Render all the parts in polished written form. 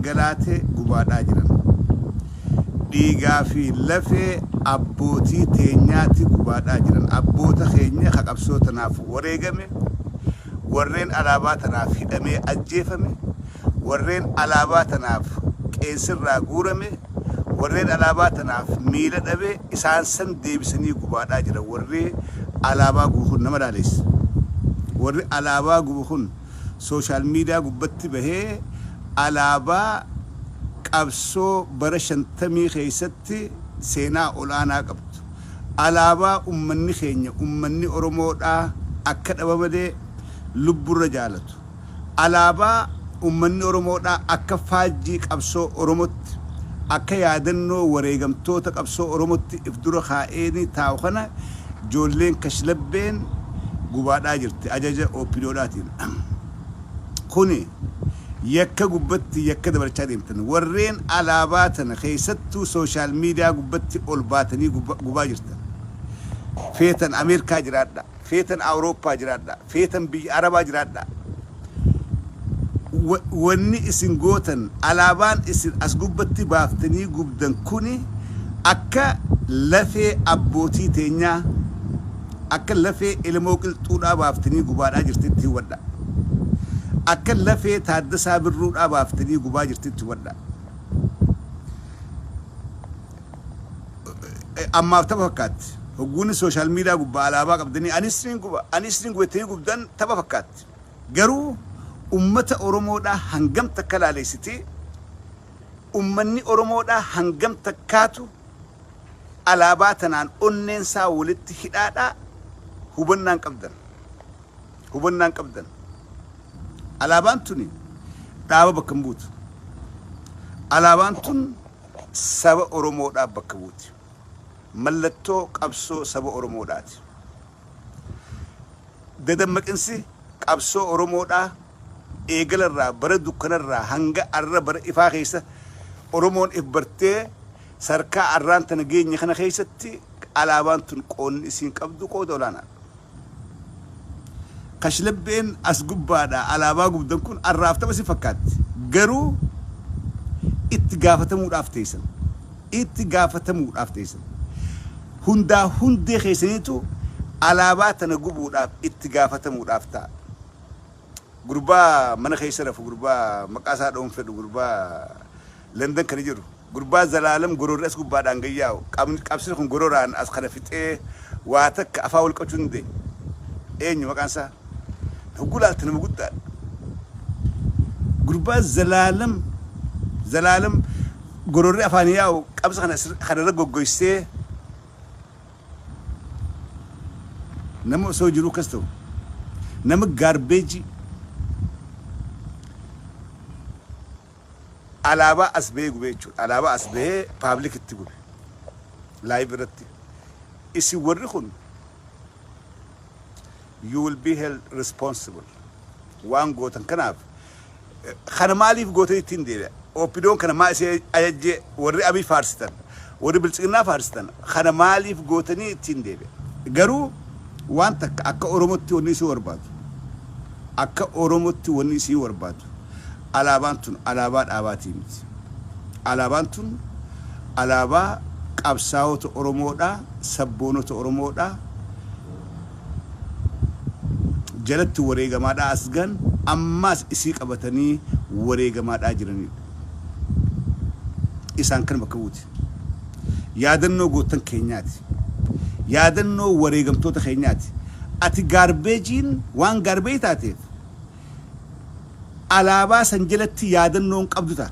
dhangalaate gubaadhaa jiran. Dhiigaa fi lafee abbootii teenyaati gubaadhaa jiran. Abboota keenya ka qabsoo tanaaf wareegame, warreen alaabaa tanaaf hidhamee ajjeefame, warreen alaabaa tanaaf qeensirraa guurame, warreen alaabaa tanaaf miila dhabe isaan san deebisanii gubaadhaa jiran. Warri alaabaa gubu kun nama laaleessa. Warri alaabaa gubu kun social media gubbatti bahee alaabaa qabsoo bara shantamii keessatti seenaa ol'aanaa qabdu, alaabaa ummanni keenya ummanni Oromoodhaa akka dhaba malee lubburra jaalatu, alaabaa ummanni Oromoodhaa akka faajjii qabsoo Oromotti, akka yaadannoo wareegamtoota qabsoo Oromotti if dura kaa'eenii taa'u kana joolleen kashlabbeen gubaadhaa jirti ajaja OPDOdhaatiin. Kuni yakka gubbatti yakka dabalachaa deemtan. Warreen alaabaa tana keessattuu social media gubbatti ol baatanii gubaa jirtan. Feetan Ameerikaa jiraadhaa, feetan Awurooppaa jiraadhaa, feetan biyya Arabaa jiraadhaa. Wanni isin gootan alaabaan isin as gubbatti baaftanii gubdan kuni akka lafee abbootii teenyaa akka lafee Elemoo Qilxuudhaa baaftanii gubaadhaa jirtitti hubadhaa. Akka lafee Taaddasaa Birruudhaa baaftanii gubaa jirtitti hubadhaa. Ammaaf tapha fakkaatti. Hogguunni sooshaal miidiyaa gubbaa alaabaa qabdanii anis niin guba anis niin guba jettanii gubdan tapha fakkaatti. Garuu ummata Oromoodhaa hangam takka laaleessiti, ummanni Oromoodhaa hangam takkaatu alaabaa tanaan onneen isaa walitti hidhaadhaa hubannaan qabdan. Hubannaan qabdan. Alaabaan tuni dhaaba bakka hin buutu. Alaabaan tun saba Oromoodhaa bakka buuti. Mallattoo qabsoo saba Oromoodhaati. Dadammaqinsi qabsoo Oromoodhaa eegalarraa bara dukkanarraa hanga arra bara ifaa keessa Oromoon if bartee sarkaa arraan tana geenye kana keessatti alaabaan tun qoonni isiin qabdu qooda olaanaadha. Kashlabbeen as gubbaadha alaabaa gubdan kun arraaf tapha si fakkaatti. Garuu itti gaafatamuudhaaf teessan. Itti gaafatamuudhaaf teessan. Hundaa hundee keessaniitu alaabaa tana gubuudhaaf itti gaafatamuudhaaf ta'a. Gurbaa mana keessa rafu gurbaa maqaa isaa dha'uun fedhu gurbaa London kana jiru gurbaa Zalaalam gororri as gubbaadhaan gayyaa'u qabsni kun gororaan as kana fixee waa takka afaan wal qabachuu hin dandeenye. Eenyu maqaan isaa? Hogguu laalte nama guddaadha. Gurbaa Zalaalam Zalaalam gororri afaan yaa'u qabsa kana kanarra goggoysee nama osoo jiruu akkas ta'u nama gaarbeejii alaabaa as bahee gube jechuudha. Alaabaa as bahee paablik itti gube. Live irratti. Isin warri kun you will be held responsible. Waan gootan kanaaf kana maaliif gootan ittiin deebi'a. OPDOn kana maa isee ajajjee warri Abiy faarsitan warri Biltsiginnaa faarsitan kana maaliif gootanii ittiin deebi'a. Garuu waan takka akka Oromotti wanni isii barbaadu akka Oromotti wanni isii barbaadu alaabaan tun alaabaa dhaabaatii miti. Alaabaan tun alaabaa qabsaa'ota Oromoodhaa, sabboonota Oromoodhaa jalatti wareegamaadhaa as gahan ammaas isii qabatanii wareegamaadhaa jiranidha. Isaan kan bakka buuti. Yaadannoo goottan keenyaati. Yaadannoo wareegamtoota keenyaati. Ati gaarbeejiin waan gaarbeejii taateef alaabaa san jalatti yaadannoo hin qabdu ta'a.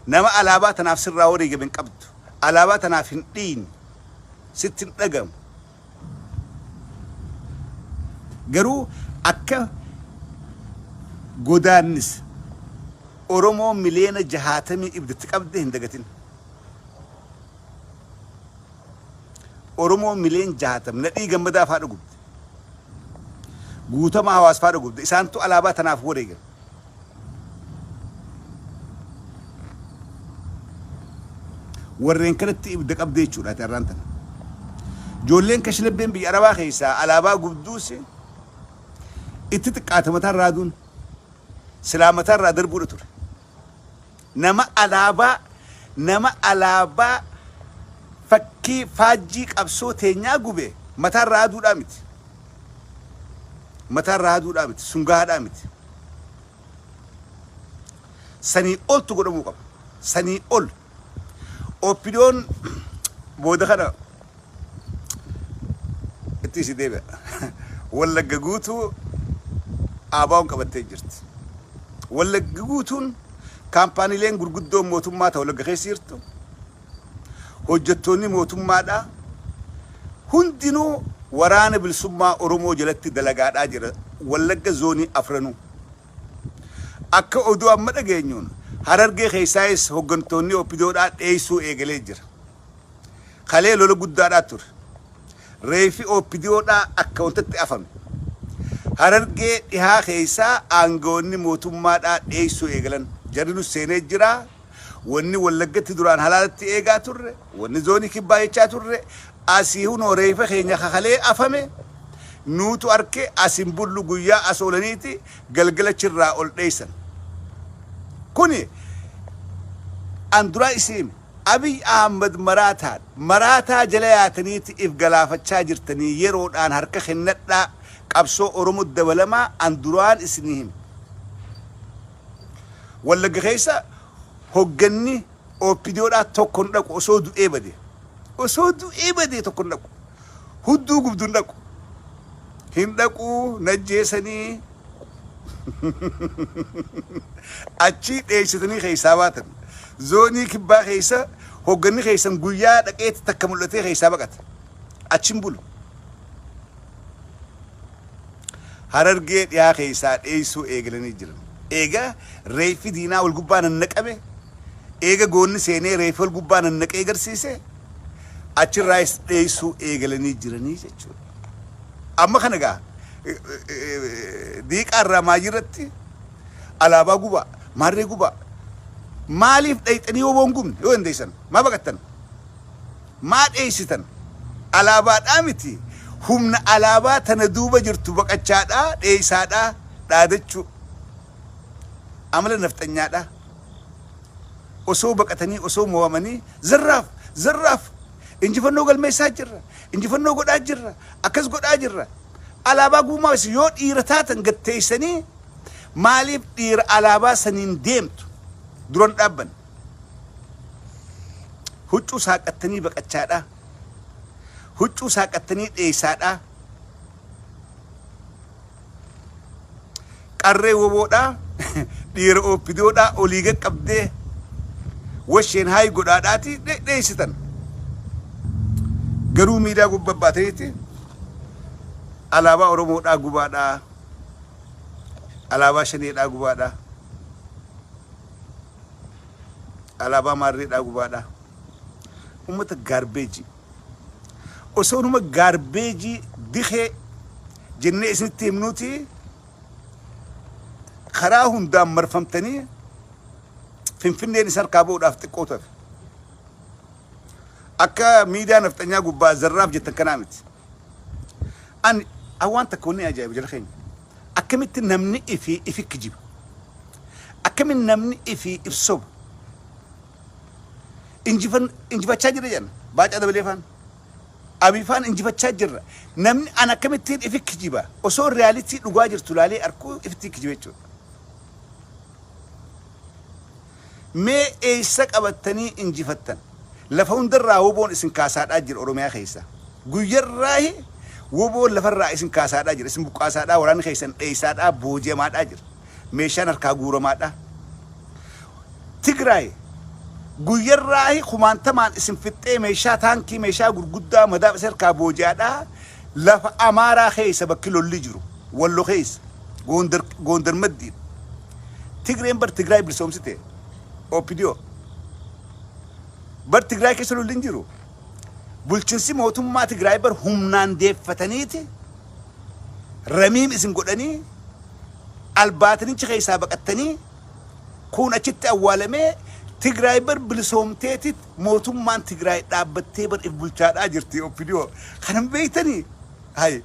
Nama alaabaa tanaaf sirraa wareegame hin qabdu. Alaabaa tanaaf hin dhiiyne. Sitti hin dhagamu. Garuu akka godaannisa Oromoo miliyoona jahaatamii ibdatti qabde hin dagatin. Oromoo miliyoon jahaatam Nadhii Gammadaa faadha gubde. Guutamaa Hawaas faadha gubde. Isaantu alaabaa tanaaf wareegame. Warreen kanatti ibidda qabdee jechuudha ati arraan tana. Ijoolleen kashlabbeen biyya Arabaa keessaa alaabaa gubduus itti xiqqaata mataan raaduun. Silaa mataarraa darbuudha ture. Nama alaabaa nama alaabaa fakkii faajjii qabsoo teenyaa gube mataarraa aduudhaa miti. Mataarraa aduudhaa miti. Sun gahaadhaa miti. Sanii oltu godhamuu qaba. Sanii ol. OPDOn booda kana itti isi deebi'a. Wallagga guutuu ABOn qabattee jirti. Wallagga guutuun kaampaaniileen gurguddoon mootummaa ta Wallagga keessa jirtu, hojjettoonni mootummaadhaa hundinuu Waraana Bilisummaa Oromoo jalatti dalagaadhaa jira. Wallagga zoonii afranuu. Akka oduu amma dhageenyuun Harargee keessaayis hoggantoonni OPDOdhaa dheessuu eegalee jira. Kalee lola guddaadhaa ture. Reeffi OPDOdhaa akka wantatti afame. Harargee dhihaa keessaa aangawoonni mootummaadhaa dheessuu eegalan. Jarri nus seenee jira. Wanni Wallaggatti duraan halaalatti eegaa turre, wanni zoonii kibbaa jechaa turre, asii hunoo reeffa keenya kakalee afame, nuutu arke asin bullu guyyaa as oolaniiti galgala achirraa ol dheessan. Kuni an duraa isii hime. Abiy Ahmad maraataan maraataa jala yaataniiti if galaafachaa jirtanii yeroodhaan harka kennadhaa qabsoo Oromo dabalamaa an duraan isinii hime. Wallagga keessa hogganni OPDOdhaa tokko hin dhaqu osoo du'ee bade. Osoo du'ee badee tokko hin dhaqu. Hudduu gubdu hin dhaqu. Hin dhaqu najjeesanii achii dheessitanii keessaa baatan. Zoonii kibbaa keessa hogganni keessan guyyaa dhaqeetti takka mul'atee keessaa baqata. Achi hin bulu. Harargee dhihaa keessaa dheessuu eegalanii jiran. Eega reeffi diinaa wal gubbaa nannaqame, eega goonni seenee reeffi wal gubbaa nannaqee garsiise, achirraayis dheessuu eegalanii jiranii jechuudha. Amma kana egaa diiqaa irraa maayii irratti alaabaa gubaa, maarree gubaa. Maaliif dhayxanii woboo hin gubne yoo dandeessan? Maa baqattan? Maa dheessitan? Alaabaadhaa miti humna alaabaa tana duuba jirtu baqachaadhaa dheessaadhaa dhaadachuu. Amala nafxanyaadhaa. Osoo baqatanii osoo mo'amanii zarraaf zarraaf injifannoo galmeessaa jirra injifannoo godhaa jirra akkas godhaa jirra. Alaabaa guumaa yoo dhiira taatan gad teessanii maaliif dhiira alaabaa saniin deemtu duran dhaabban? Huccuu saaqattanii baqachaadhaa. Huccuu saaqattanii dheessaadhaa. Qarree woboodhaa dhiira OPDOdhaa olii qaqqabdee washeen haay godhaadhaati dheessitan. Garuu miidiyaa gubbaa baataniiti alaabaa Oromoodhaa gubaadhaa. Alaabaa shaneedhaa gubaadhaa. Alaabaa maarreedhaa gubaadhaa. Uummata garbage. Osoo numa garbage dikee jennee isinitti himnuuti karaa hundaan marfamtanii Finfinneen isa harkaa ba'uudhaaf xiqqoo tafe. Akka miidiyaa nafxanyaa gubbaa zarraaf jettan kanaa miti. Ani waan takka wanni ajaa'ibu jala keenya. Akkamitti namni ifii ifi kijiba? Akkamitti namni ifii if soba? Injifachaa jirra jenna. Baacaa Dabalee faan. Abiy faan injifachaa jirra. Namni an akkamittiin ifi kijiba? Osoo reality dhugaa jirtu laalee arkuu ifitti kijiba jechuudha. Mee eessa qabattanii injifattan? Lafa hundarraa woboon isin kaasaadhaa jira Oromiyaa keessa. Guyyarraahi woboon lafarraa isin kaasaadhaa jira. Isin buqqaasaadhaa, waraanni keessan dheessaadhaa, booji'amaadhaa jira. Meeshaan harkaa guuramaadhaa. Tigraay guyyarraahi kumaantamaan isin fixxee meeshaa taankii, meeshaa gurguddaa madaaf isin harkaa booji'aadhaa. Lafa Amaaraa keessa bakki lolli jiru, Wallo keessa, Gondar, Gondar maddiidha. Tigreen bar Tigraay bilisoomsite. OPDO. Bar Tigraay keessa lolli hin jiru. Bulchinsi mootummaa Tigraay bar humnaan deeffataniiti ramiim isin godhanii albaatanichi keessaa baqattanii kun achitti awwaalamee Tigraay bar bilisoomteetit mootummaan Tigraay dhaabbattee bar if bulchaadhaa jirti OPDO. Kana hin beektanii? Hay.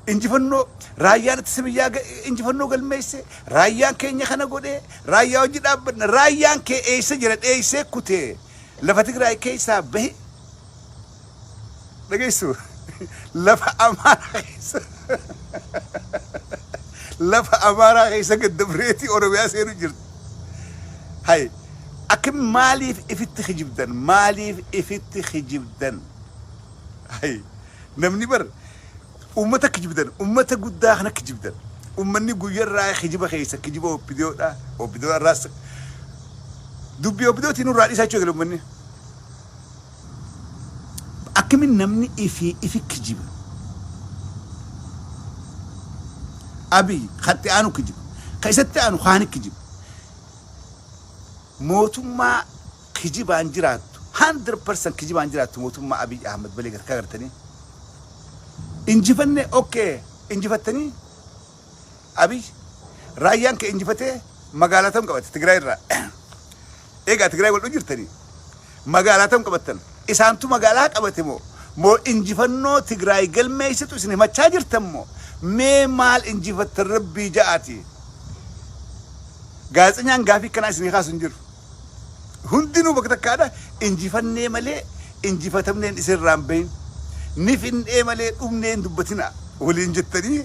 Injifannoo raayyaan ittisa biyyaa injifannoo galmeesse, raayyaan keenya kana godhe, raayyaa hojii dhaabbanna. Raayyaan kee eessa jira? Dheessee kutee lafa Tigraay keessaa bahe. Dhageessu, lafa Amaaraa keessa, lafa Amaaraa keessa gad dabreetii Oromiyaa seenu jirti. Hay, akkam maaliif ifitti kijibdan? Maaliif ifitti kijibdan? Hay, namni bar ummata kijibdan, ummata guddaa kana kijibdan. Ummanni guyyarraa kijiba keessa, kijiba OPDOdha, OPDO irraas dubbii OPDOtiin nurraa dhiisaa jechuu eegale ummanni. Akkamiin namni ifii ifi kijiba? Abiy katti aanu kijiba. Ka isatti aanu kaani kijiba. Mootummaa kijibaan jiraattu, 100% kijibaan jiraattu, mootummaa Abiy Ahmad malee akka agartanii. Injifanne, okay, injifattanii. Abiy, raayyaan kee injifatee magaalaa tam qabate Tigraay irraa? Egaa Tigraay wal jirtanii magaalaa tam qabattan? Isaantu magaalaa qabate moo injifannoo Tigraay galmeessitu isin himachaa jirtan moo? Mee maal injifattan, rabbii ja'aati? Gaazexenyaan gaafii akkanaa isinii kaasu hin jiru. Hundinuu bakka takkaadha. Injifannee malee injifatamneen isinirraa hin bahin. Ni finnee malee dhumnee hin dubbatina waliin jettanii.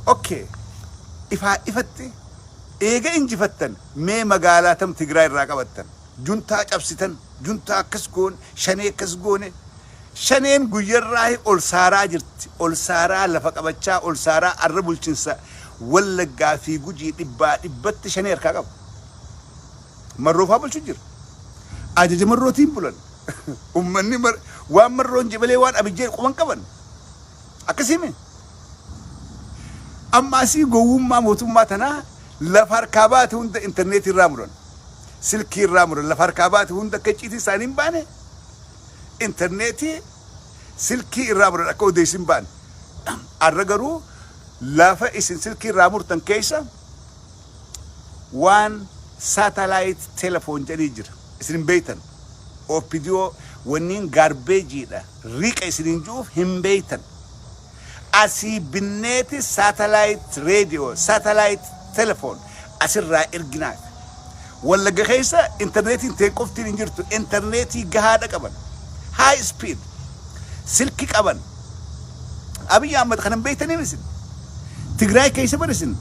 Okay. Ifaa ifatti eega injifattan, mee magaalaa tam Tigraay irraa qabattan? Juntaa cabsitan, juntaa akkas goone, shanee akkas goone. Shaneen guyyarraa ol saaraa jirti. Ol saaraa lafa qabachaa, ol saaraa arra bulchinsa Wallaggaa fi Gujii dhibbaa dhibbatti shanee harkaa qaba. Marroofaa bulchu jira. Ajaja marrootiin bulan. Ummanni waan marroon jebalee waan abijjee quban qaban. Akkasii. Amma asii gowwummaa mootummaa tanaa, lafa harkaa baate hunda intarneetii irraa muran. Silkii irraa muran. Lafa harkaa baate hunda akka icciitii isaanii hin baane intarneetii, silkii irraa muran, akka odeessi hin baane. Arra garuu lafa isin silkii irraa murtan keessa waan satellite telephone jedhanii jira. Isin hin beektan. OPDO wanniin garbageiidha. Riqa isiniin ji'uuf hin beektan. Asii binneeti satellite radio, satellite telephone asirraa erginaaf. Wallagga keessa intarneetiin ta'e qoftiin hin jirtu. Intarneetii gahaadha qaban. High speed. Silki qaban. Abiyyi Ahmad kanan beektanii isin. Tigraay keessa barisin.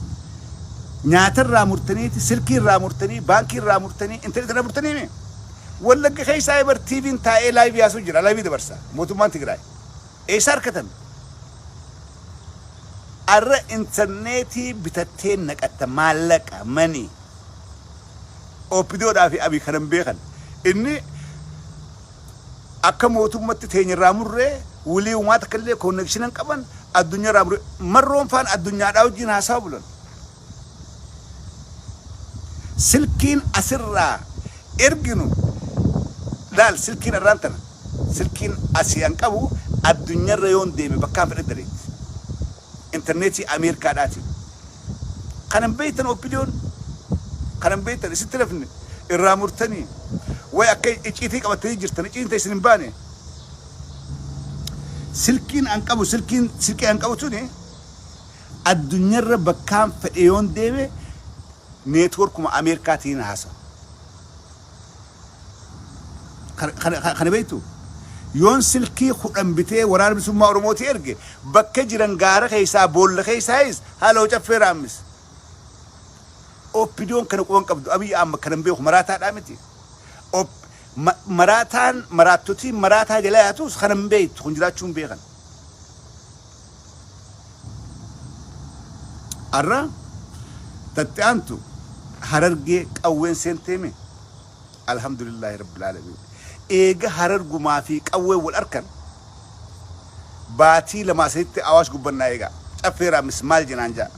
Nyaatarraa murtaniiti, silkii irraa murtanii, baankii irraa murtanii, intarneetii irraa murtanii. Wallagga keessaa bar TV'n taa'ee live yaasuu jira, live dabarsa. Mootummaan Tigraay. Eessa harkatan? Arra intarneetii bitattee naqatta, maallaqa manii. OPDOdhaa fi Abiy kanan beekan. Inni akka mootummatti teenyarraa murree walii uumaa takka illee connectionan qaban, addunyaarraa murree marroon faan addunyaadhaa wajjin haasaa bulan. Silkiin asirraa erginu laal, silkiin irraan tana, silkiin asii an qabu addunyaarra yoon deeme bakkaan fedhe dareetti. Intarneetii Ameerikaadhaati. Kanan beektan OPDOn kanan beektan isitti lafne irraa murtanii way akka icciitii qabattanii jirtan, icciitiin ta'e isin hin baane. Silkiin an qabu, silkiin silkii an qabu tuni addunyaarra bakkaan fedhe yoon deeme networkuma Ameerikaatiin haasa. Kana beektu, yoon silkii 10 bitee Waraana Bilisummaa Oromootii erge, bakka jiran gaara keessaa boolla keessaayis "Hello, Caffee Raammis." OPDOn kana quban qabdu. Abiyyi amma kanan beeku maraataadhaa miti. Maraataan maraattotiin maraataa jala yaatus kanan beektu kun jiraachuu hin beekan. Arra tatti aantu Harargee qawween seenteeme. Alhamdulillahi rabbil alamin. Eega Harargumaa fi qawween wal arkan baatii 2 saditti Awaash gubbannaa eegaa. Caffee Raammis maal jenaan jaa.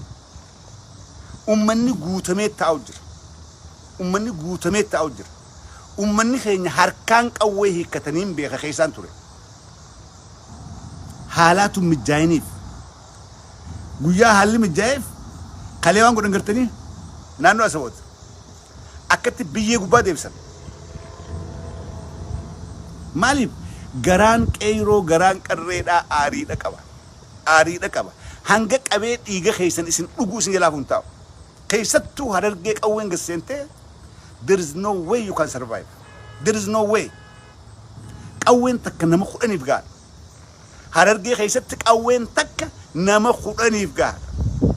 Ummanni guutamee taa'u jira. Ummanni guutamee taa'u jira. Ummanni keenya harkaan qawwee hiikkataniin beeka keessaan ture. Haalaatu mijaa'iniif. Guyyaa haalli mijaa'eef kalee waan godhan gartanii naannoo Asaboot akkatti biyyee gubbaa deebisan. Maaliif? Garaan qeyroo, garaan qarreedhaa aariidha qaba. Aariidha qaba. Hanga qabee dhiiga keessan isin dhuguu isin jalaa hin taa'u. Keessattuu Harargee qawween gasseentee, there is no way you can survive. There is no way. Qawween takka nama 10f gahaadha. Harargee keessatti qawween takka nama 10f gahaadha.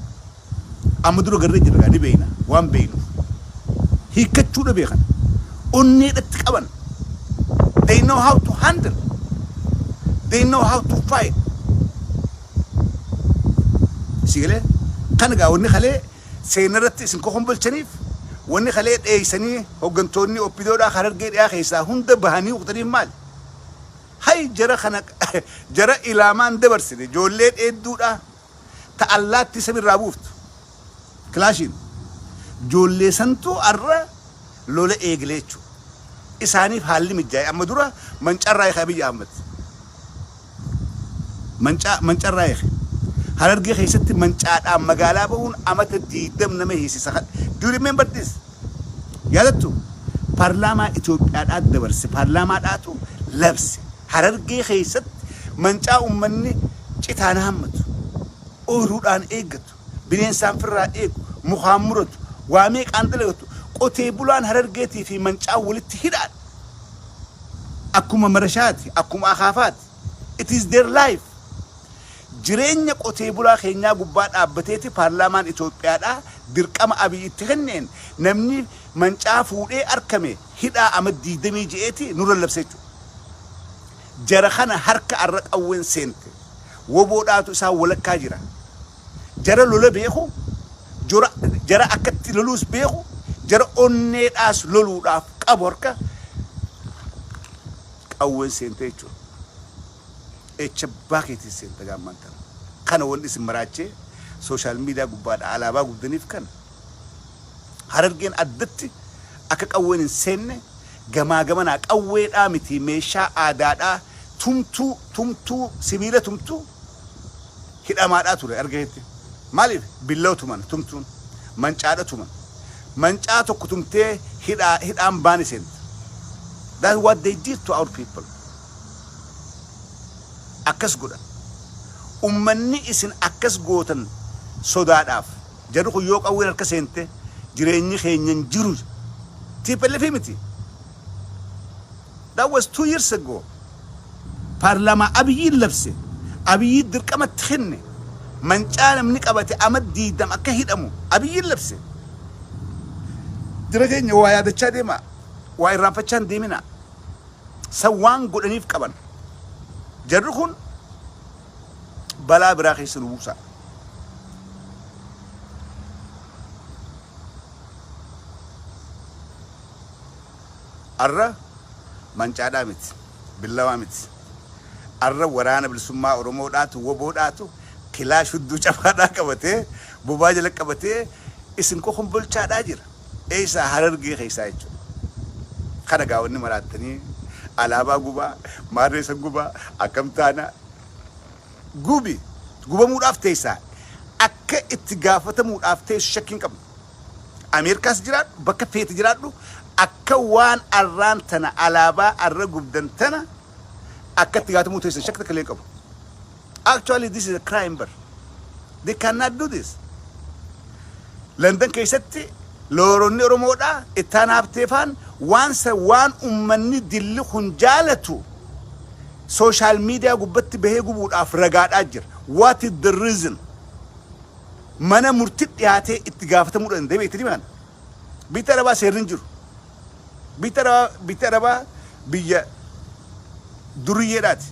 Amma dura garree jira, ni beeyna waan beeynuuf. Hiikkachuudha beekan. Onneedhatti qaban. They know how to handle. They know how to fight. Sigalee kana gaa, wanni kalee seenarratti isin kokombolchaniif, wanni kalee dheeysanii hooggantoonni OPDOdhaa Harargee dhiyaa keessaa hunda bahanii uqtaniif maali? Hay, jara kana, jara ilaamaan dabarsine, ijoollee dheedduudha ta allaatti samirraa buuftu kilaashiin, ijoollee santuu arra lola eegale jechuudha. Isaaniif haalli mijaa'e. Amma dura mancarraa eeke Abiyyi Ahmad. Mancarraa eeke. Harargee keessatti mancaadhaan magaalaa bahuun amata 20 nama hiisisa. Do you remember this? Yaadattu? Paarlaamaa Itoophiyaadhaa dabarse. Paarlaamaadhaatu labse. Harargee keessatti mancaa uummanni citaan hammatu, ooyiruudhaan eeggatu, bineensaan firraa eegu, mukaan muratu, waa meeqaan dalagatu, qotee bulaan Harargeetii fi mancaa walitti hidhaan. Akkuma marashaati, akkuma akaafaati. It is their life. Jireenya qotee bulaa keenyaa gubbaa dhaabbateeti paarlaamaan Itoophiyaadhaa dirqama Abiy itti kenneen namni mancaa fuudhee arkame hidhaa ama 20 je'eeti nurra labse jechuudha. Jara kana harka arra qawween seente. Woboodhaatu isaan walakkaa jira. Jara lola beeku, jara akkatti loluus beeku, jara onneedhaas loluudhaaf qabu harka qawween seente jechuudha. Echa abbaa keetiin seenta gaammaan tana. Kana wanni isin maraachee social media gubbaadha alaabaa gubdaniif kana. Harargeen addatti akka qawween hin seenne gamaa gamanaa qawweedhaa miti, meeshaa aadaadhaa tumtuu tumtuu sibiila tumtuu hidhamaadhaa ture argeetti. Maaliif billoo tuman, tumtuun mancaadha tuman. Mancaa tokko tumtee hidhaa hidhaan baani seenta. That's what they did to our people. Akkas godhan. Ummanni isin akkas gootan sodaadhaaf, jarri kun yoo qawween harka seente jireenyi keenya hin jiru. TPLF miti. That was 2 years ago. Paarlaamaa Abiyyiin labse. Abiyyi dirqamatti kenne. Mancaa namni qabate ama 20 akka hidhamu Abiyyiin labse. Jira keenya, waa yaadachaa deema. Waa irraanfachaa hin deemina. San waan godhaniif qaban. Jarri kun balaa biraa keessa nu buusa. Arra mancaadhaa miti. Billawaa miti. Arra waraana bilisummaa Oromoodhaatu, woboodhaatu kilaash hudduu cabaadhaa qabatee, bobaa jala qabatee isin kokombolchaadhaa jira. Eessaa? Harargee keessaa jechuudha. Kana gaa wanni maraattanii alaabaa gubaa, maarree san gubaa, akkam taana gubi gubamuudhaaf teessaa akka itti gaafatamuudhaaf teessu shakkii hin qabnu. Ameerikaas jiraadhu, bakka feete jiraadhu, akka waan arraan tana alaabaa arra gubdan tana akka itti gaafatamuu teessan shakki takka illee hin qabu. Actually, this is a crime bar. They cannot do this. London keessatti lawyeronni Oromoodhaa ittaan haabteefaan waan san, waan ummanni dilli kun jaalatu social media gubbatti bahee gubuudhaaf ragaadhaa jira. What is the reason? Mana murtii dhiyaatee itti gaafatamuu danda'e beektanii kana. Biyya Arabaa seerri hin jiru. Biyya Arabaa biyya duriyyeedhaati.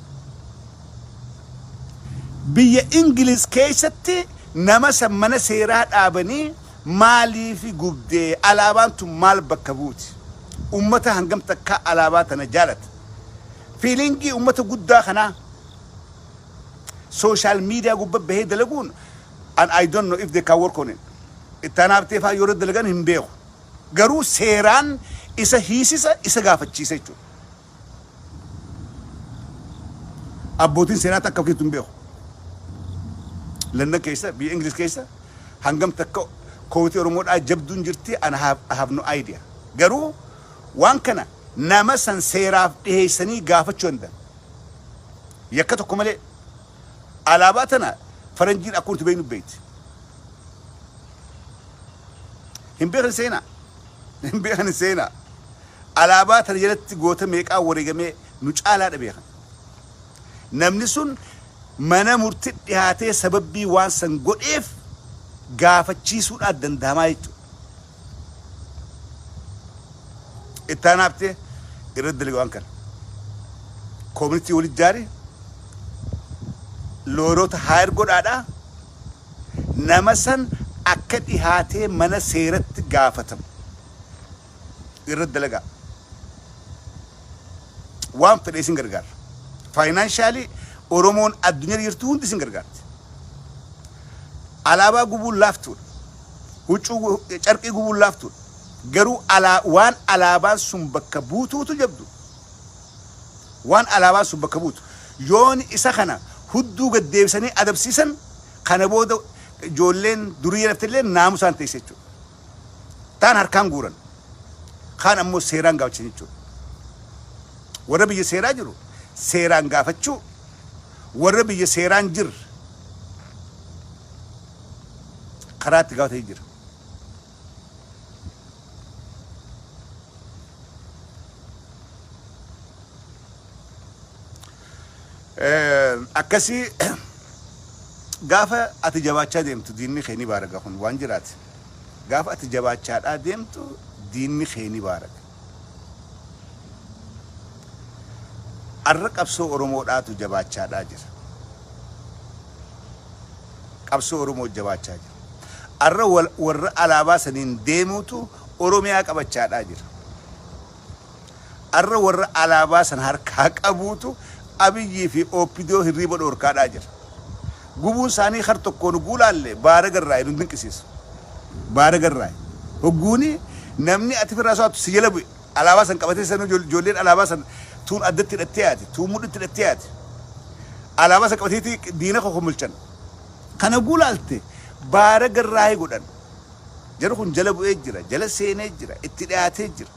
Biyya Ingiliz keessatti nama san mana seeraa dhaabanii maaliif gubdee, alaabaan tun maal bakka buuti? Ummata hangam takkaa alaabaa tana jaalata? Feelingii ummata guddaa kanaa social media gubba bahee dalaguun, and I don't know if they can work on it. Ittaan haabtee faa yeroo dalagan hin beeku. Garuu seeraan isa hiisisa, isa gaafachiisa jechuudha. Abbootiin seeraa takka ofiitu hin beeku. London keessa, biyya Ingiliz keessa hangam takka kootii Oromoodhaa jabduun jirti, and I have no idea. Garuu waan kana nama san seeraaf dhiheessanii gaafachuu danda'an. Yakka tokko malee alaabaa tana Faranjiin akkuma nuti beeknu beekti. Hin beekan seenaa. Hin beekan seenaa. Alaabaa tana jalatti goota meeqaa wareegamee nu caalaadha beekan. Namni sun mana murtii dhiyaatee sababbii waan san godheef gaafachiisuudhaan danda'amaa jechuudha. Itti aanaaftee irratti dalagaa waan kana. Community walitti ijaari, lawyerota hire godhaadhaa, nama san akka dhihaatee mana seeratti gaafatamu irratti dalagaa. Waan fedhe isin gargaara. Financially Oromoon addunyaa jirtu hundi isin gargaarti. Alaabaa gubuun laaftuudha. Huccuu carqii gubuun laaftuudha. Garuu alaa waan alaabaan sun bakka buutuutu jabdu. Waan alaabaan sun bakka buutu. Yoon isa kana hudduu gad deebisanii adabsiisan, kana booda ijoolleen durii laftillee naamusaan teesse jechuudha. Taan harkaan guuran. Kaan ammoo seeraan gaafachan jechuudha. Warra biyya seeraa jiru seeraan gaafachuu, warra biyya seeraan jirre karaa itti gaafatanii jira. Akkasii gaafa ati jabaachaa deemtu diinni kee ni baaraga, kun waan jiraate. Gaafa ati jabaachaadhaa deemtu diinni kee ni baaraga. Arra qabsoo Oromoodhaatu jabaachaadhaa jira. Qabsoo Oromoo jabaachaa jira. Arra warra alaabaa saniin deemuutu Oromiyaa qabachaadhaa jira. Arra warra alaabaa san harkaa qabuutu Abiyyii fi OPDO hirriiba dhoorkaadhaa jira. Gubuun isaanii har tokkoon guulaalle baara garraa nu dinqisiisu. Baara garraa. Hogguuni namni ati firraa so'atu si jala bu'e. Alaabaa san qabatee sanuu ijoolleen alaabaa san tuun addatti hidhattee yaati. Tuun mudhitti hidhattee yaati. Alaabaa san qabateeti diina kokomulchan. Kana guulaalte baara garraa godhan. Jarri kun jala bu'ee jira, jala seenee jira, itti dhiyaatee jira.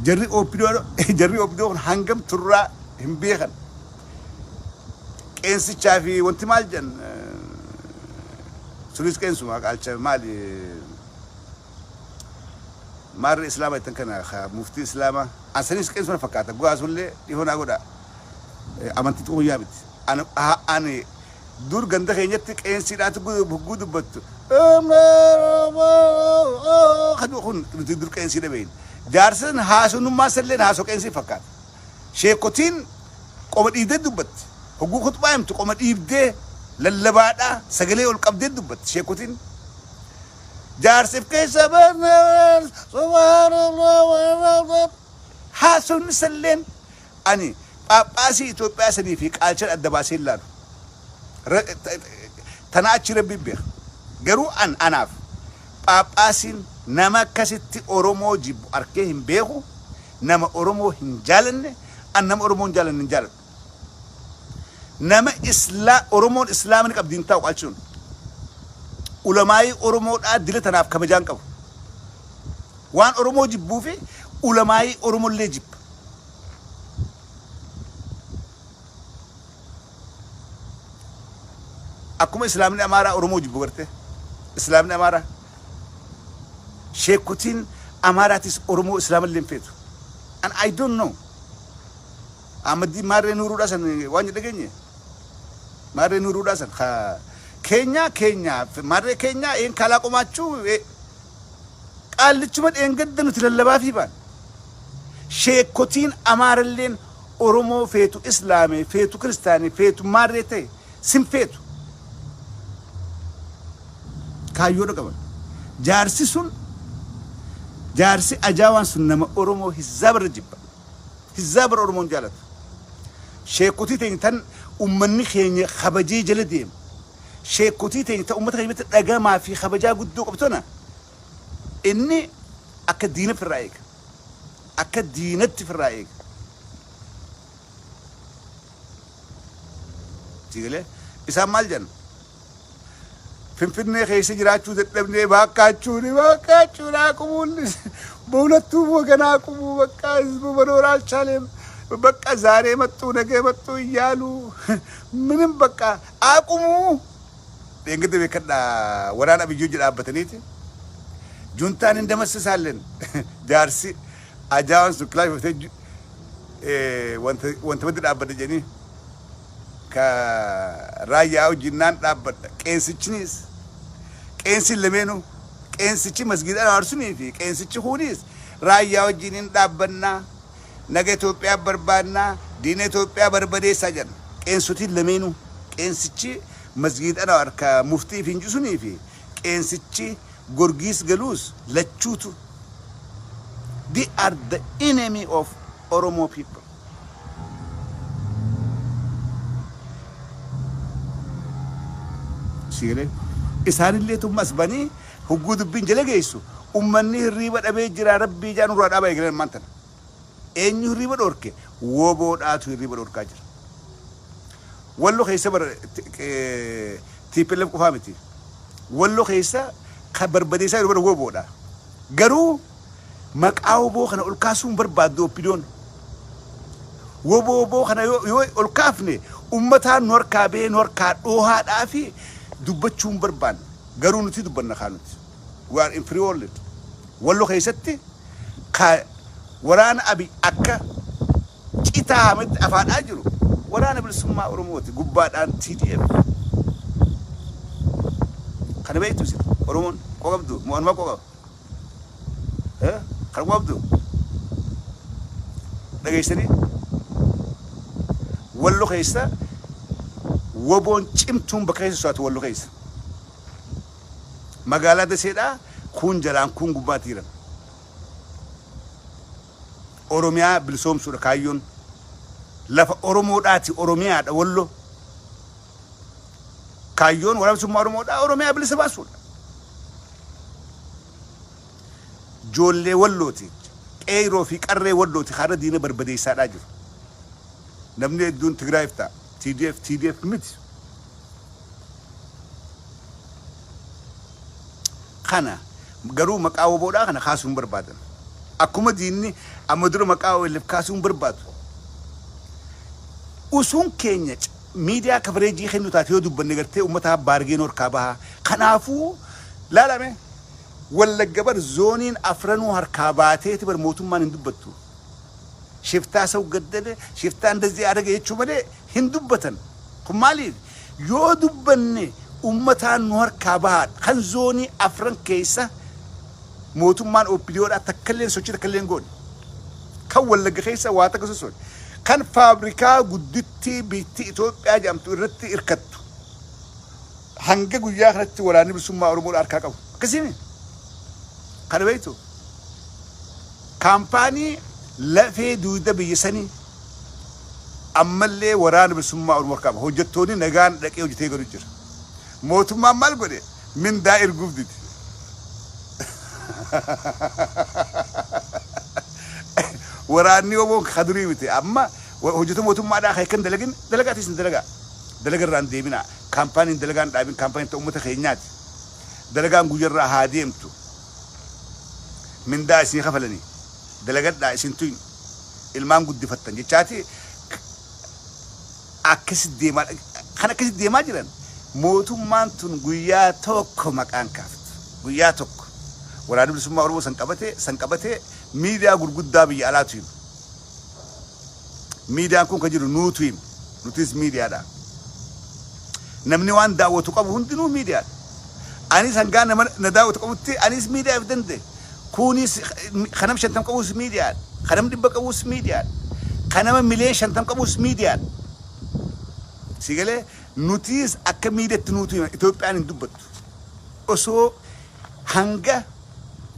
Jarri OPDO kun hangam turraa hin beekan. Qeensichaa fi wanti maal jedhan sunis qeensuma qaalcha maali, maarri islaama jettan kana, muftii islaamaa ansanis qeensuma fakkaata. Go'aa sullee dhihoo naa godha, amantii xumuyyaa miti. Ani dur ganda keenyatti qeensiidhaatu hogguu dubbattu kadu kun nuti dur qeensii dhabeeyne. Jaarsan haasonummaa salleen haasoo qeensii fakkaata. Sheekotiin qoma dhiibdee dubbatti. Hogguu khutbaa himtu qoma dhiibdee lallabaadhaa sagalee ol qabdee dubbatti sheekotiin. Jaarsiif keessa haasonni salleen ani Phaaphaasii Itoophiyaa sanii fi qaalchan adda baasee hin laalu. Tana achi Rabbiin beeka. Garuu anaaf Phaaphaasiin nama akkasitti Oromoo jibbu arkee hin beeku, nama Oromoo hin jaalanne, an nama Oromoo hin jaalanne hin jaaladhu. Nama Islaa Oromoon Islaama ni qabdi hin taa'u qaalchuun. Ulamaayii Oromoodhaa dila tanaaf kabajaan qabu. Waan Oromoo jibbuu fi ulamaayii Oromollee jibba. Akkuma Islaamni Amaaraa Oromoo jibbu garte. Islaamni Amaaraa. Sheekotiin Amaaraatis Oromoo Islaamallee hin feetu. And I don't know. Ahmaddiin Maarree Nuuruudhaa san waan jedhe geenye. Maarree Nuuruudhaa san keenyaa keenyaa maarree keenyaa een kaalaa qomaachuu qaallichuma dheengadda nuti lallabaa fi baan. Sheekotiin Amaaralleen Oromoo feetu Islaamee, feetu Kiristaanii, feetu maarree ta'e sin feetu. Kaayyoodha qaban. Jaarsi sun, jaarsi ajaawaan sun nama Oromoo hizaabarra jibba. Hizaabarra Oromoon jaalatu. Sheekotii teenya tan ummanni keenya kabajee jala deema. Sheekotii teenya tan ummata keenya biratti dhagamaa fi kabajaa guddoo qabdu tana inni akka diina firraa eega. Akka diinatti firraa eega. Sigalee isaan maal jedhan? Finfinnee keessa jiraachuu dadhabnee baakkachuuni baakkachuun አቁሙን በሁለቱም ወገን አቁሙ። በቃ ህዝቡ መኖር አልቻለም። በቃ ዛሬ መጡ ነገ መጡ እያሉ ምንም በቃ አቁሙ። Dheengadda beekadhaa waraana Abiyyuu jedha dhaabbataniiti. Juntaan hin damassisaalleen jaarsi ajaa'an sun kilaashii uffatee wanta maddi dhaabbadha jedhanii ka raayyaa wajjin naan dhaabbadha. Qeensichinis qeensi lameenuu qeensichi masgiida araarsunii fi qeensichi kuunis raayyaa wajjin hin dhaabbannaa. Naga Itoophiyaa barbaannaa, diina Itoophiyaa barbadeessaa jedhan. Qeensotiin lameenuu qeensichi masgiida Anwaar ka muftii fi hinjisunii fi qeensichi Gorgiis galuus lachuutu they are the enemy of Oromo people. Si galee? Isaanillee tummas banii hogguu dubbiin jala geessu ummanni hirriiba dhabee jira rabbii jaa nurraa dhaabaa eegalan ammaan tana. Eenyu hirriiba dhorke? Woboodhaatu hirriiba dhorkaa jira. Wallo keessa bara TPLF qofaa miti. Wallo keessa kan barbadeessaa jiru bara woboodha. Garuu maqaa woboo kana ol kaasuu hin barbaaddu OPDOn. Woboo woboo kana yoo ol kaafne ummataan nu harkaa ba'ee nu harkaa dhoohaadhaa fi dubbachuu hin barbaanne. Garuu nuti dubbanna kaa nuti. We are in free world. Wallo keessatti ka waraana Abiy akka citaa hametti afaadhaa jiru waraana bilisummaa Oromooti gubbaadhaan TDF. Kana beektu isin Oromoon koo qabdu moo anuma koo qaba? Eh? Kana koo qabdu? Dhageessanii? Wallo keessa woboon cimtuun bakka keessa so'atu wallo keessa. Magaalaa Daseedhaa kuun jalaan kuun gubbaatti jiran. Oromiyaa bilisoomsuudha kaayyoon. Lafa Oromoodhaati Oromiyaadha Wallo. Kaayyoon waraana bilisummaa Oromoodhaa Oromiyaa bilisa baasuudha. Ijoollee Wallooti qeeyroo fi qarree Wallooti kaarra diina barbadeessaadhaa jiru. Namni hedduun Tigraayiif ta'a. TDF TDF miti. Kana garuu maqaa woboodhaa kana kaasuu hin barbaadan. Akkuma diinni amma dura maqaa OLF kaasuu hin barbaadu. Usuun keenya miidiyaa kafareejii kennu taate yoo dubbanne gartee uummataa baargeen horkaa baha. Kanaafuu laalame Wallagga bar zooniin afranuu harkaa baateeti bar mootummaan hin dubbattu. Shiftaa sau gaddale, shiftaa indazii arage jechuu malee hin dubbatan. Kun maaliif? Yoo dubbanne ummataan nu harkaa bahaadha. Kan zoonii afran keessa mootummaan OPDOdhaa takkalleen sochii takkallee hin goone. Kan Wallagga keessa waa takka sossoone. Kan faabrikaa guddittii biitti Itoophiyaa jedhamtu irratti hirkattu. Hanga guyyaa kanatti waraanni bilisummaa Oromoodhaa harkaa qabu. Akkasiimi? Kana beektu? Kaampaanii lafee dugda biyya sanii ammallee waraana bilisummaa Oromoo harkaa qaba. Hojjettoonni nagaan dhaqee hojjetee galu jira. Mootummaan maal godhe? Mindaa erguuf dide. Waraanni Oromoo ka durii miti. Amma hojjetu mootummaadhaa kan hin dalagin dalagaatis hin dalagaa. Dalaga irraa hin deebinaa. Kaampaaniin dalagaa hin dhaabin kaampaaniin ta'u uummata keenyaati. Dalagaan guyyarraa haa deemtu. Mindaa isinii kafalanii dalagadhaa isin tuyn ilmaan guddifattan jechaati akkasi deemaa kan akkasi deemaa jiran mootummaan tun guyyaa tokko maqaan kaaftu guyyaa tokko waraanni bilisummaa Oromoo san qabatee san qabatee miidiyaa gurguddaa biyya alaatu hima. Miidiyaan kun kan jiru nuutu hima. Nutis miidiyaadha. Namni waan daawwatu qabu hundinuu miidiyaadha. Anis hangaa nama na daawwatu qabutti anis miidiyaaf danda'e. Kunis kan nama 50 qabus miidiyaadha. Kan nama 100 qabus miidiyaadha. Kan nama miliyoona 50 qabus miidiyaadha. Si galee nutis akka miidiyaatti nuutu hima. Itoophiyaan hin dubbattu. Osoo hanga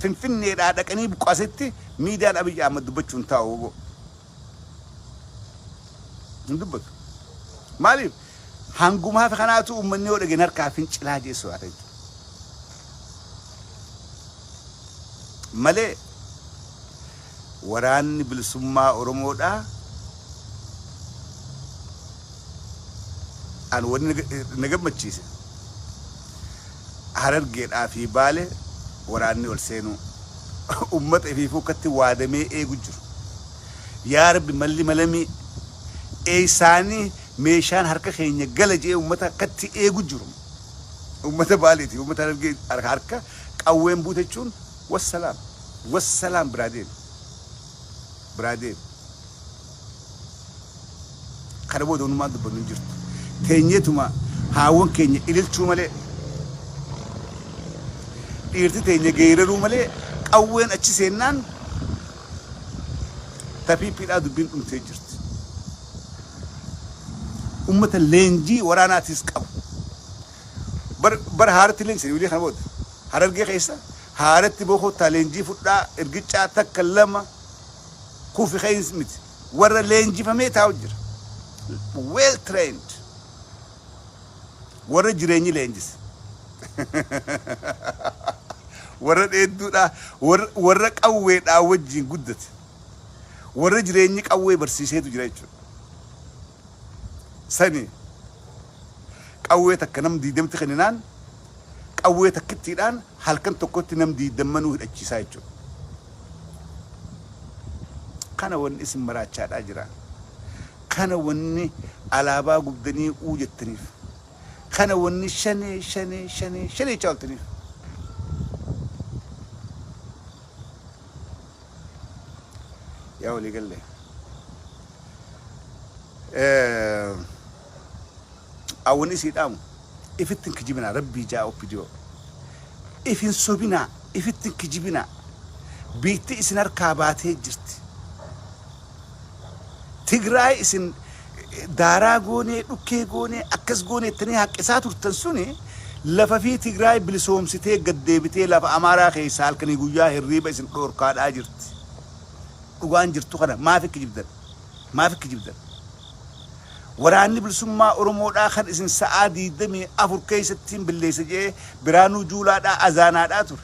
Finfinneedhaa dhaqanii buqqaasetti miidiyaan Abiy Ahmad dubbachuu hin taa'u wbo. Hin dubbatu. Maaliif? Hanguma hafe kanaatu uummanni yoo dhageen harkaa fincilaa jee sodaata jechuudha. Malee waraanni bilisummaa Oromoodhaa an wanni na gammachiise Harargeedhaa fi Baale waraanni ol seenuu ummata ifiifuu akkatti waadamee eegu jiru. Yaa Rabbi malli malamii eeysaanii meeshaan harka keenya gala jee ummata akkatti eegu jiru. Ummata Baaleeti ummata Harargee harka harka qawween buute jechuun wassalaam wassalaam biraa deemi. Biraa deemi. Kana booda wanumaan dubbannu hin jirtu. Teenyeetuma haawwan keenya ililchuu malee dhiirti teenya geeraruu malee qawween achi seennaan ta PPdhaa dubbiin dhumtee jirti. Ummata leenjii waraanaatis qabu. Bar bar haaratti leenjisanii wilii kana booda. Harargee keessa haaratti bokottaa leenjii fudhaa ergicaa takka lama kufi keessa miti. Warra leenjifamee taa'u jira. Well trained. Warra jireenyi leenjise. Warra dheedduudhaa warra qawweedhaa wajjin guddate. Warra jireenyi qawwee barsiiseetu jira jechuudha. Sani qawwee takka nam diidamti kenninaan qawwee takkittiidhaan halkan tokkotti nam diidammanuu hidhachiisaa jechuudha. Kana wanni isin maraachaadhaa jira. Kana wanni alaabaa gubdanii uu jettaniif. Kana wanni shanee shanee shanee shanee jechaa ooltaniif. Yaa walii galle. Awwan isii dhaamu ifitti hin kijibinaa rabbii jaa OPDO. If hin sobinaa ifitti hin kijibinaa. Biitti isin harkaa baatee jirti. Tigraay isin daaraa goonee dhukkee goonee akkas goonee jettanii haqqisaa turtan suni lafa fi Tigraay bilisoomsitee gad deebitee lafa Amaaraa keessaa halkanii guyyaa hirriiba isin dhoorkaadhaa jirti. Dhugaan jirtu kana maaf kijibdan? Maaf kijibdan? Waraanni bilisummaa Oromoodhaa kan isin sa'aa 24 keessatti hin billeessa jedhee Biraanuu Juulaadhaa azaanaadhaa ture.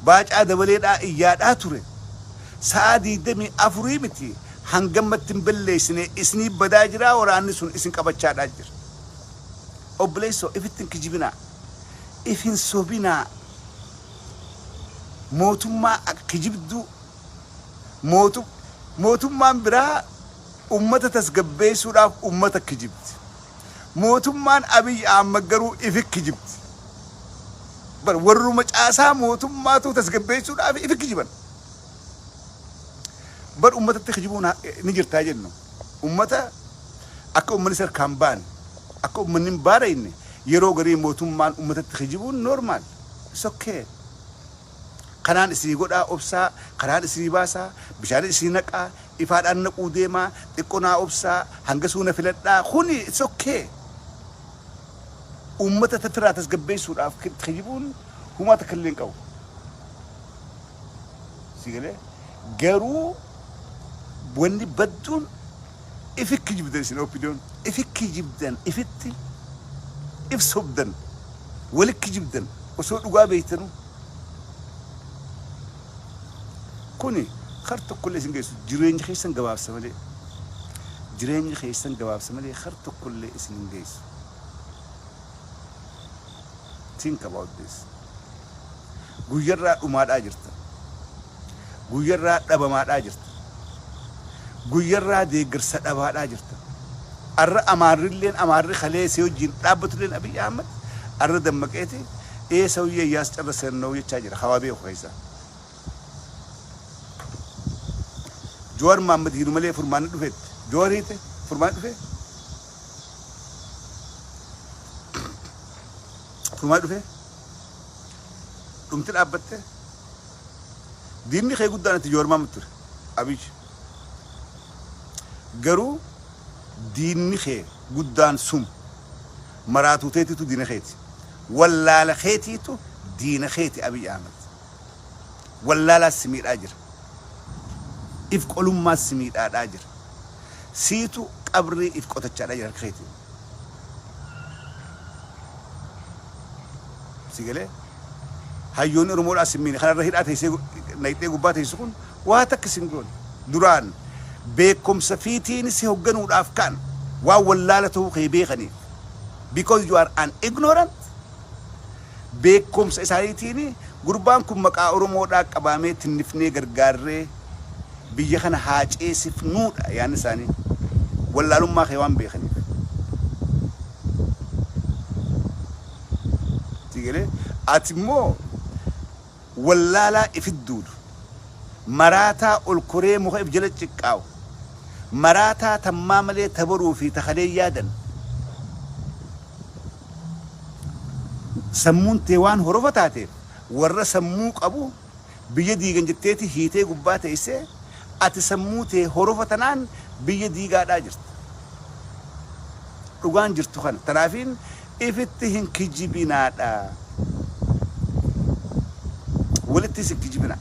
Baacaa Dabaleedhaa iyyaadhaa ture. Sa'aa 24 miti hangammatti hin balleessine isinii badaa jiraa waraanni sun isin qabachaadhaa jira. Obboleessoo ifitti hin kijibinaa. If hin sobinaa. Mootummaa kijibduu mootummaan biraa ummata tasgabbeessuudhaaf ummata kijibdi. Mootummaan Abiy Ahmad garuu ifi kijibdi. Bar warruma caasaa mootummaatu tasgabbeessuudhaaf ifi kijiban. Bar ummatatti kijibuun ni jirtaa jennu. Ummata akka ummanni sarkaan baane akka ummanni hin baarayne yeroo garii mootummaan ummatatti kijibuun normal. It's okay. Kanaan isinii godhaa obsaa, karaan isinii baasaa, bishaan isinii naqaa, ifaadhaan naquu deemaa, xiqqoo naa obsaa, hangasuu na filadhaa, kuni it's okay. Uummata tatirraa tasgabbeessuudhaaf kijibuun humaa takka illee hin qabu. Si galee? Garuu wanni badduun ifi kijibdan isin OPDOn ifi kijibdan ifitti if sobdan wali kijibdan osoo dhugaa beektanu kuni kar tokkollee isin geessu jireenya keessan gabaabsa malee jireenya keessan gabaabsa malee kar tokkollee isin hin geessu. Think about this. Guyyarraa dhumaadhaa jirta. Guyyarraa dhabamaadhaa jirta. Guyyarraa deeggarsa dhabaadhaa jirta. Arra amaarrilleen amaarri kalee si wajjin dhaabbatulleen Abiy Ahmad arra dammaqeeti ee ሰውዬ እያስጨረሰን ነው jechaa jira hawaa beeku keessa. Jawaar Mohaammed hiinu malee furmaanni dhufetti. Jawaar hiite furmaanni dhufe. Furmaanni dhufe. Dhumti dhaabbatte. Diinni kee guddaan itti Jawaar Mohaammed ture. Abiy. Garuu diinni kee guddaan sun maraatuu teetitu diina keeti. Wallaala keetiitu diina keeti Abiy Ahmed. Wallaalaas si miidhaa jira. If qolummaas si miidhaadhaa jira. Siitu qabrii if qotachaadhaa jira harka keetiin. Si galee? Hayyoonni Oromoodhaa si miine kanarra hidhaa teessee naqxee gubbaa teessu kun waa takka sin goone. Duraan beekumsa fiitiin si hogganuudhaaf ka'an waan wallaala ta'uu kee beekaniif. Because you are an ignorant beekumsa isaaniitiin gurbaan kun maqaa Oromoodhaa qabaamee tinnifnee gargaarree biyya kana haa ceesifnuudha yaadni isaanii. Wallaalummaa kee waan beekaniif. Sii galee? Ati immoo wallaalaa ifit duudu, maraataa ol koree muka if jala ciqqaawu, maraataa tammaa malee ta boruu fi ta kalee yaadan, sammuun tee waan horofa taateef warra sammuu qabu biyya diigan jetteeti hiitee gubbaa teessee ati sammuu tee horofa tanaan biyya diigaadhaa jirta. Dhugaan jirtu kana. Tanaafiin ifitti hin kijibinaadha. Walittis hin kijibinaa.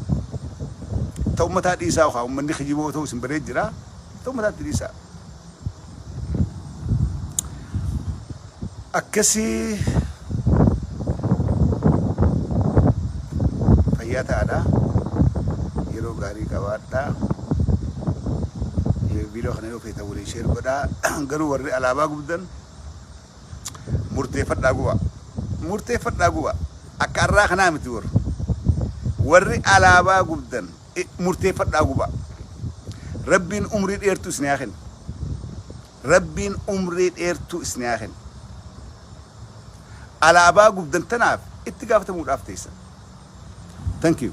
Ta ummataa dhiisaa kaa ummanni kijiboo ta'uu isin baree jira. Ta ummataatti dhiisaa. Akkasii fayyaa ta'aadha. Yeroo gaarii qabaadha. Viidiyoo kana yoo feetan waliin share godhaa. Garuu warri alaabaa gubdan murteeffadhaa gubaa. Murteeffadhaa gubaa. Akka arraa kanaa miti warri. Warri alaabaa gubdan murteeffadhaa gubaa. Rabbiin umrii dheertuu isin haa kennu. Rabbiin umrii dheertuu isin haa kennu. Alaabaa gubdan tanaaf itti gaafatamuudhaaf teessan. Thank you.